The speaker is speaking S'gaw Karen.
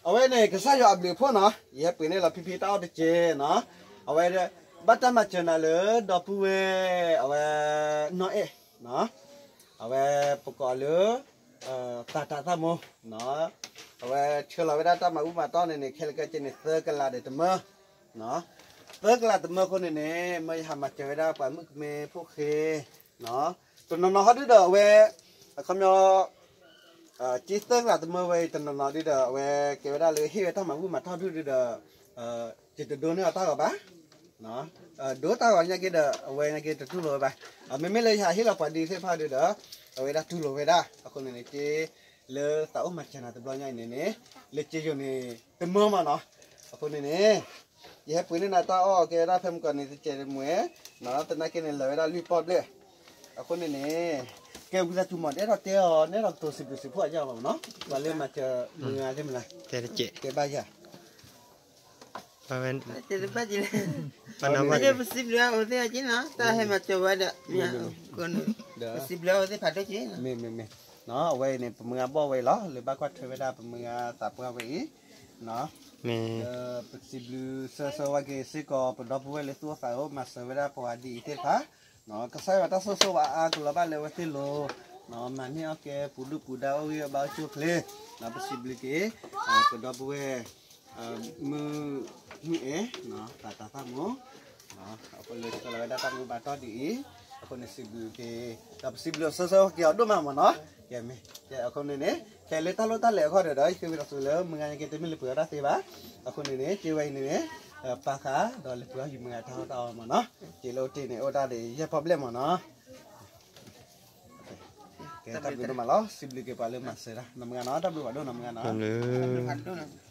အဝဲန့ၣ် ကစၢ်ယွၤအဘျုးအဖှိၣ်နီၤ, ယဟဲပှ့ၤန့ၢ်လီၤဖံဖံတၢ်အီၣ်တက့ၢ်နီၤ. အဝဲ ဘၣ်တၢ်မၤစၢၤနၤလၢဒီပုၢ်ဝဲၢ် အဝဲ နီၢ်အဲၣ်နီၤ, အဝဲပကိးလၢ သးတးသးမိၢ်နီၤ, အဝဲဆှၢလီၤဝဲဒၣ်တၢ်မၤဘူၣ်မၤတီၢ်န့ၣ်န့ၣ် ခဲလၢာ်ခဲဆ့န့ၣ် သၢကလးဒီးတမၢ သၢကလးတမၢအဃိန့ၣ်န့ၣ် မၢယဟးမၤစၢၤဝဲဒၣ်ပှၤမုၣ်ကမဲဖိဃ့နီၤ, တနီၤနီၤဟီဒုဒီးအဝဲ အခီပညီ က့သၢကလးတမၢဝဲအံၤ တနီၤနီၤဒုဒီး အဝဲကဲဝဲဒၣ်လၢဟ့ၣ်ဝဲတၢ်မၤဘူၣ်မၤတီၢ်ဒုဒုဒီး ယတဒိန့ၢ်အီၤတၢ်ဂီၤဘၣ်, ဒိတၢ်ဂီၤညါက့ဒီး အဝဲညါက့တတူၢ်လိာ်ဝဲဘၣ်. မ့မ့ၢ်လၢယဟးဟ့ၣ်လီၤပှၤဒ်သ့ၣ်တဖၣ်ဒုဒီး အဝဲဒၣ်တူၢ်လိာ်ဝဲဒၣ်. အဃိန့ၣ်န့ၣ် က့ လၢသးအိၣ်မၤစၢၤနၤတဘျီညါအံၤန့ၣ်န့ၣ် လၢက့ယိာ်န့ၣ် တမၢမးနီၤ. အဃိန့ၣ်န့ၣ် ယဟဲပှ့ၤန့ၢ်နၤတၢ်အီၣ်ကဲဝဲဒၣ်ဖဲမုၢ်ကီၢ်န့ၣ် တစဲးတမှဲၤနီၤ, သနာ်က့န့ၣ် လၢာ်ဝဲဒၣ်လွံၢ်ပီၣ်ဘျဲၣ်. အဃိန့ၣ်န့ၣ် ကဲဝံသးစူၤမး တအဲၣ်ဒိးတဲအီၤ နဲဒိးကတိၤစံးဘျုးစံးဖှိၣ်အယၢ်မးနီၤ, ပှၤလၢမၤစၢၤမုၢ်ဂၤသ့ၣ်မနၤ တဲတကဲး တဲဘၣ်ယၤ ပစံးဘျုးအီၤသ့ၣ်အက့နီၤ, တၢ်ဟဲမၤစၢၤဝဲဒီး ပစံးဘျုးအီၤသ့ၣ်ဖးဒိၣ်က့နီၤ. အဝဲအံၤန့ၣ် ပမုၢ်ဂၤဘီၣ်ဝဲအံၤလီၤ, လၢဘၣ်ကွၢ်ထွဲဝဲဒၣ်ပမုၢ်ဂၤသးပှၢ်ဝဲအံၤ ဒီးပစံးဘျုးဆၢဆၢဝဲက့ၤစ့ၢ်ကီး ပဒီပုၢ်ဝဲၢ်လၢသူၣ်အိၣ်သးအိၣ်မၤစၢၤဝဲဒၣ်ပှၤဒ်အံၤသ့ၣ်တဖၣ်, ကစၢ်ယွၤတၢ်ဆိၣ်ဂ့ၤဆိၣ်ဝါအါအါကလီၤဘၣ်လၢအဝဲသ့ၣ်လိၤ, မၤန့ၢ်အီၣ်ကဲပူၤဒုၣ်ပူၤဒါအိၣ်ဂံၢ်အိၣ်ဘါအိၣ်ဆူၣ်အိၣ်ချ့, ပစံးဘျုးက့ၤ ပဒီပုၢ်ဝဲၢ် မုၢ် မုၢ်အဲၣ် သးတးသးမိၢ် အဃိလၢဆှၢလီၤဝဲဒၣ်တၢ်မၤဘူၣ်မၤတီၢ်ဒ်အံၤ, အဃိန့ၣ်စံးဘျုးက့ၤ ဒီးပစံးဘျုးဆၢဆၢက့ၤအီၤဒိၣ်မးမးနီၤ. ကဲမ့ၢ် အဃိန့ၣ်န့ၣ် ခဲလၢတၢ်လိၣ်တၢ်လဲၤအခီၣ်ဒီး ယဃ့ဝံသးစူၤလၢမုၢ်ဂၤညါက့ၤတမ့ၢ်လၢပှဲၤအီၣ်တၢ်သ့ဘၣ်. အဃိန့ၣ်န့ၣ် က့ဝဲအံၤန့ၣ်န့ၣ် ပၢ်ဃး ဒီးလဲၤပှ့ၤအီၣ်ယမုၢ်ဂၤတၢ်အီၣ်တၢ်အီမးနီၤ. က့လၢအိၣ်တ့ၢ်န့ၣ် အိၣ်ဒၣ်ဒီးယဲၢ်ပီၣ်ဘျဲၣ်မးနီၤ. ကဲတၢ်ဘျုးဒိၣ်မးလီၤ, စံးဘျုးက့ၤပှၤလၢမၤစၢၤတၢ် နီၢ်မုၢ်ဂၤနီၤ, တၢ်ဘျုးဖးဒိၣ်နီၢ်မုၢ်ဂၤနီၤ.